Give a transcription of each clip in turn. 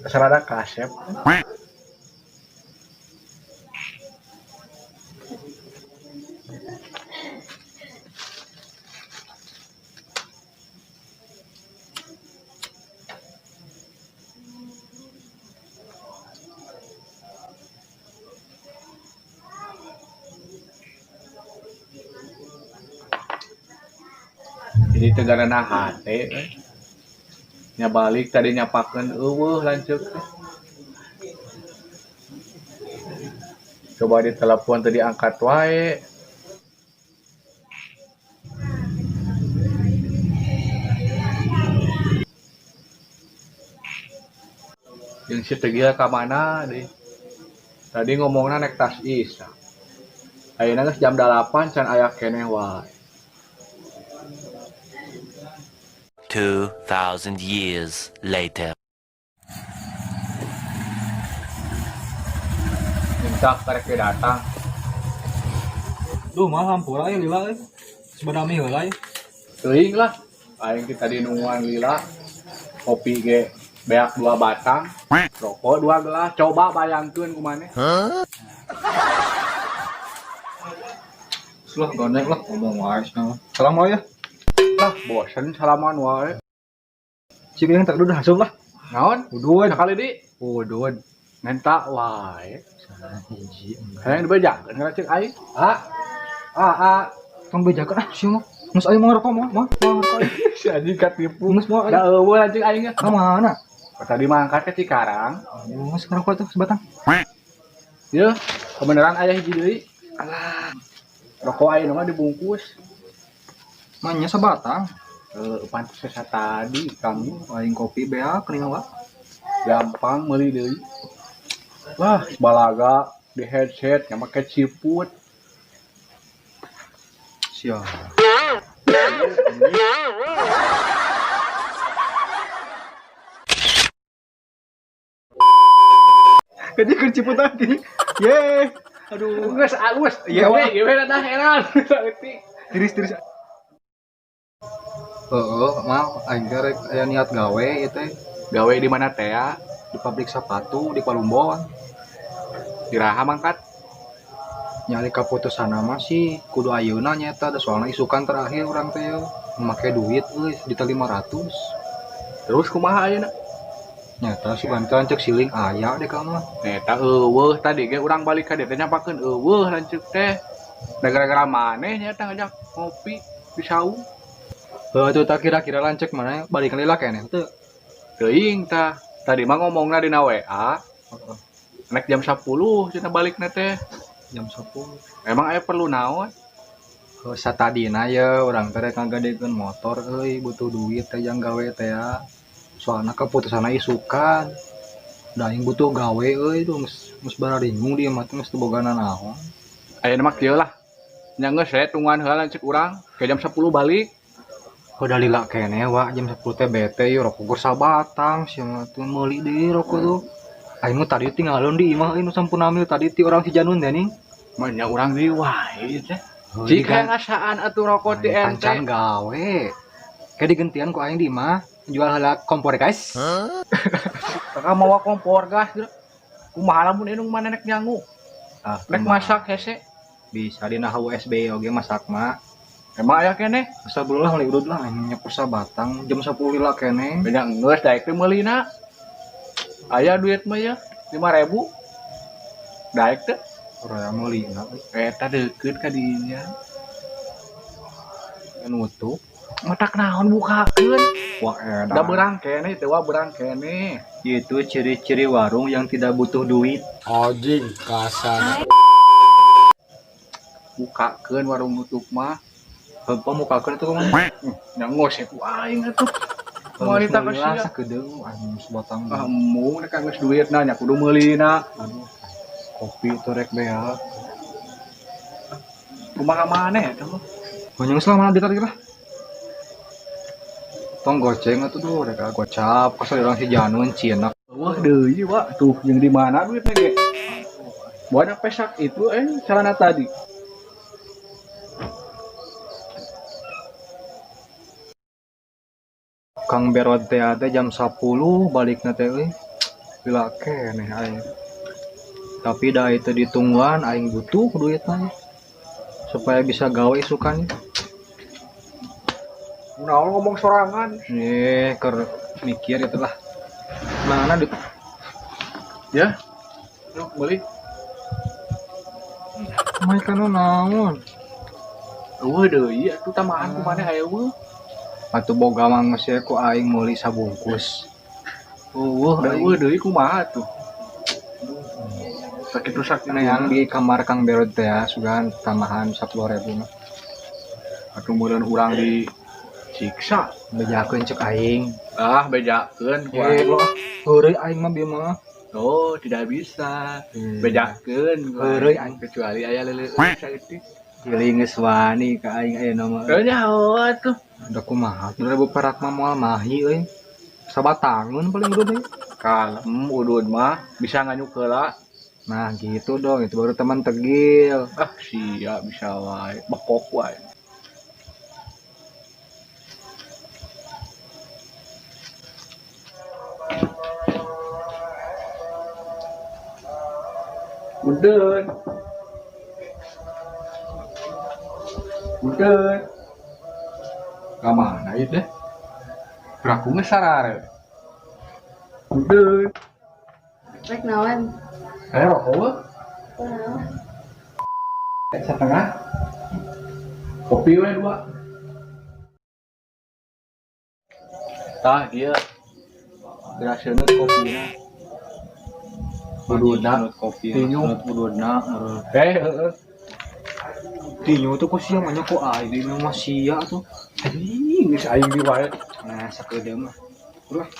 Sarada kasep. Jadi tegarana hate nya balik tadi nyapakeun eueuh lanceuk teh. Coba ditelepon tadi angkat wae. Jeung si Tegil ka mana deui? Tadi ngomongna nek tas isa. Ayeuna geus jam 8 can aya keneh wae. 2,000 years later. Minta karek datang. Duh, mah hampura ya lila euy. Sebenarnya heula ya. Teuing lah. Aing teh tadi nungguan lila. Kopi ge beak 2 batang, rokok 2 gelas. Coba bayangkeun kumaneh. Lah gandeng lah ngomong wae cenah. Salam wae ya. Lah bosen salaman wae. Cik yang tak udah asup lah. Naon? Udud. Sakali di Udud. Nenta wae. Hiji. Hayang dibejakeun kana cek aing. Ah. Ah, ah. Tong bejakeun ah sia mah. Geus aing mau ngerokok mah, mah. Si anjing katipu. Geus moal Da eueuh anjing aing. Ka mana? Tadi mah angkat ke Cikarang. Geus ngerokok tuh sebatang. Yeuh, kebenaran aya hiji deui. Alah. Rokok aing mah dibungkus. Manya sebatang. Pantes sesa tadi kamu aing kopi beak nih wa. Gampang meuli deui. Wah, balaga di headset yang make ciput. Siap. Jadi keciput tadi. Ye. Aduh. Geus alus. Iya, wah. Ieu dah heran. Saeutik. Tiris-tiris. Heeh, mah aing teh rek aya niat gawe ieu teh. Gawe di mana teh ya? Di pabrik sepatu di Palumbon. Di Raha mangkat. Nyari kaputusan mah sih kudu ayeuna nyata da soalna isukan terakhir urang teh yeuh. Make duit euy juta 500. Terus kumaha ayeuna? Nyata si bantuan cek siling aya deh ka mah. Eta eueuh tadi ge urang balik ka dieu teh nyapakeun eueuh lanceuk teh. Da gara-gara maneh nyata ngajak ngopi di saung. Heuh atuh tah kira-kira lanceuk mana balik lila keneh teu. Teuing tah. Tadi mah ngomongna dina WA. Heeh. Nek jam 10 cenah balikna teh. Jam 10. Emang aya perlu naon? Heuh satadina ye urang teh rek ngagadekeun motor euy butuh duit teh jang gawe teh ya. Soalna keputusanna isukan. Da aing butuh gawe euy duh geus bararingung di imah teh geus teu boga nanaon. Ayeuna mah kieu lah. Nya geus we tungguan heula lanceuk urang ke jam 10 balik. Udah lila keneh wa jam 10 teh bete ieu rokok gur sabatang sia mah teu meuli deui rokok tuh. Aing mah tadi tinggalon di imah euy nu sampun amil tadi ti urang si Janun teh ning. Mah nya urang deui wae teh. Heuh, Jika ngasaan atuh rokok ti ente. Pancan gawe. Kayak digentian ku aing di imah jual heula kompor gas. Kakak mawa kompor gas geura. Kumaha lamun indung maneh nek nyangu? Ah, nek masak hese. Bisa dina USB oge masak mah. Emang aya keneh? Astagfirullah meuli udud lah aing nyekur sabatang jam 10 lila keneh. Beda geus daek teh meulina. Aya duit mah ya 5.000. Daek teh Ora meulina euy. Eta deukeut ka dinya. Nutup. Matak naon bukakeun? Wah, edan. Da beurang keneh teh wah beurang keneh. Itu ciri-ciri warung yang tidak butuh duit. Anjing kasar. Bukakeun warung nutup mah. Heuh, mukakeun atuh kumaha? Nya ngos ku aing atuh. Wanita ka sia. Sakedeung aing sebatang. Ah, embung rek geus duitna nya kudu meulina. Aduh. Kopi tuh rek beak. Kumaha maneh eta mah? Banyak lah mana ditarik lah. Tong goceng atuh duh rek gocap kasar urang si Janun cienak. Wah deui wa tuh jeung di mana duitna ge? Buat pesak itu celana tadi. Kang Berod teh teh jam 10 balikna teh euy. Lila keneh aing. Tapi dah itu ditungguan aing butuh duitnya supaya bisa gawe isukan. Naon ngomong sorangan? Nih, keur mikir itulah. Mana duit? Ya. Yuk, beli. Mai kanu naon? Eueuh deui atuh tambahan ku maneh aya eueuh. Atuh boga mah geus ku aing meuli sabungkus. Eueuh eueuh deui kumaha atuh? Sakitu sakitu yang di kamar Kang Berod teh ya, sugan tambahan 10.000 mah. Atuh meureun urang disiksa, bejakeun cek aing. Ah, bejakeun ku aing. Heureuy aing mah bieu mah. Oh, tidak bisa. Bejakeun ku heureuy aing kecuali aya leuleut saeutik. Giling geus wani ka aing ayeuna mah. Heuh nyaho atuh. Da kumaha 10.000 perak mah moal mahi euy. Sabatangeun paling udud euy. Kalem udud mah bisa nganyuk heula. Nah gitu dong, itu baru teman tegil. Ah siap bisa wae, bekok wae. Udah. Udah. Ka mana ieu teh? Raku geus sarare. Udah. Rek naon? Rokok we. Setengah. Kopi we dua. Tah ieu. Geraseuneu kopina. Ududna kopi. Tinyu ududna. Heeh. Tinyu tuh kok sia mah kok aing di mah sia tuh. Anjing geus aing di wae. Nah, sakedeung mah. Udah.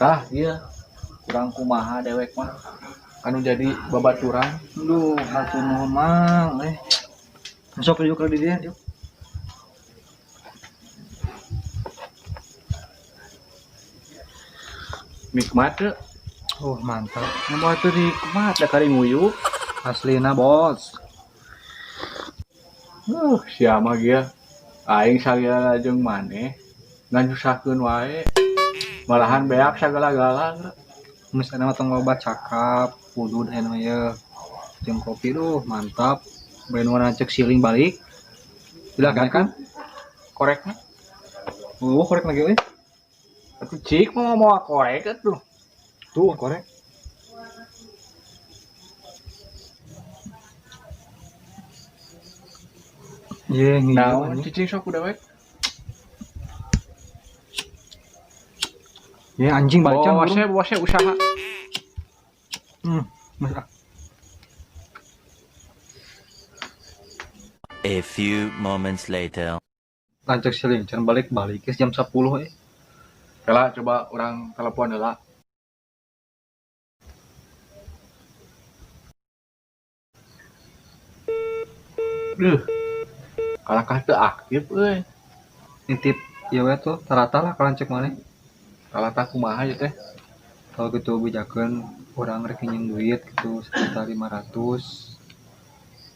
Tah ieu kurang kumaha dewek mah anu jadi babaturan. Duh, hatur nuhun mang eh. Sok yuk ka di dieu yuk. Nikmat teu? Oh, mantap. Mun teu nikmat da kari nguyup. Aslina, Bos. Sia mah ge aing salila jeung maneh nganyusahkeun wae. Malahan beak sagala-gala. Geus aya mah tong loba cakap, udud aya mah ieu. Jeung kopi duh, mantap. Bae nu cek siling balik. Udah kan? Korekna. Oh, korek lagi euy. Atuh cik mau ngomong korek atuh. Tuh, korek. Ye, naon cicing sok udah we. Ya anjing bacang. Bosnya usaha. Mas ah. A few moments later. Lancek siling, can balik-balik geus jam 10 eh. Kela coba orang telepon heula. Duh. Kalakah teu aktif euy. Nitip ieu we tuh tarata lah kalancek maneh. Kalata kumaha ieu teh? Kalau gitu bejakeun urang rek nginjem duit gitu sekitar 500.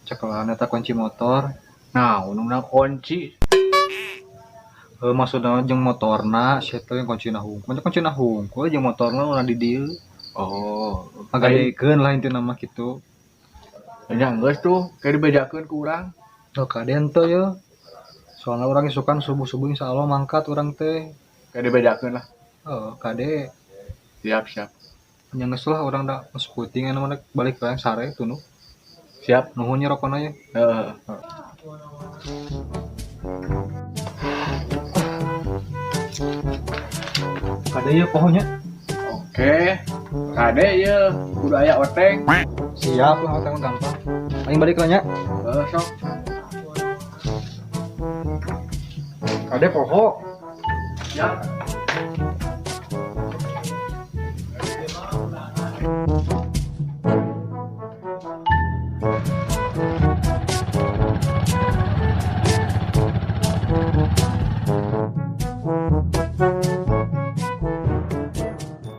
Cekelan eta kunci motor. Nah, unungna kunci. Maksudna jeung motorna sia teh yang kuncina hungkul. Maksudna kuncina hungkul jeung motorna nu di dieu. Oh, ngagadekeun lah intina mah kitu. Nya geus tuh, kayak dibejakeun ku urang. Tuh kaden teh ye. Soalna urang isukan subuh-subuh insyaallah mangkat urang teh. Kayak dibejakeun lah. Oh, kade. Siap, siap. Nya geus lah urang da geus puting anu mah balik ka sare tunduh. Siap. Nuhun nya rokona ye. Heeh. Kade ye pohonnya. Oke. Kade ye kudu aya oteng. Siap lah oteng gampang. Aing balik lah nya. Heeh, sok. Kade poho. Siap.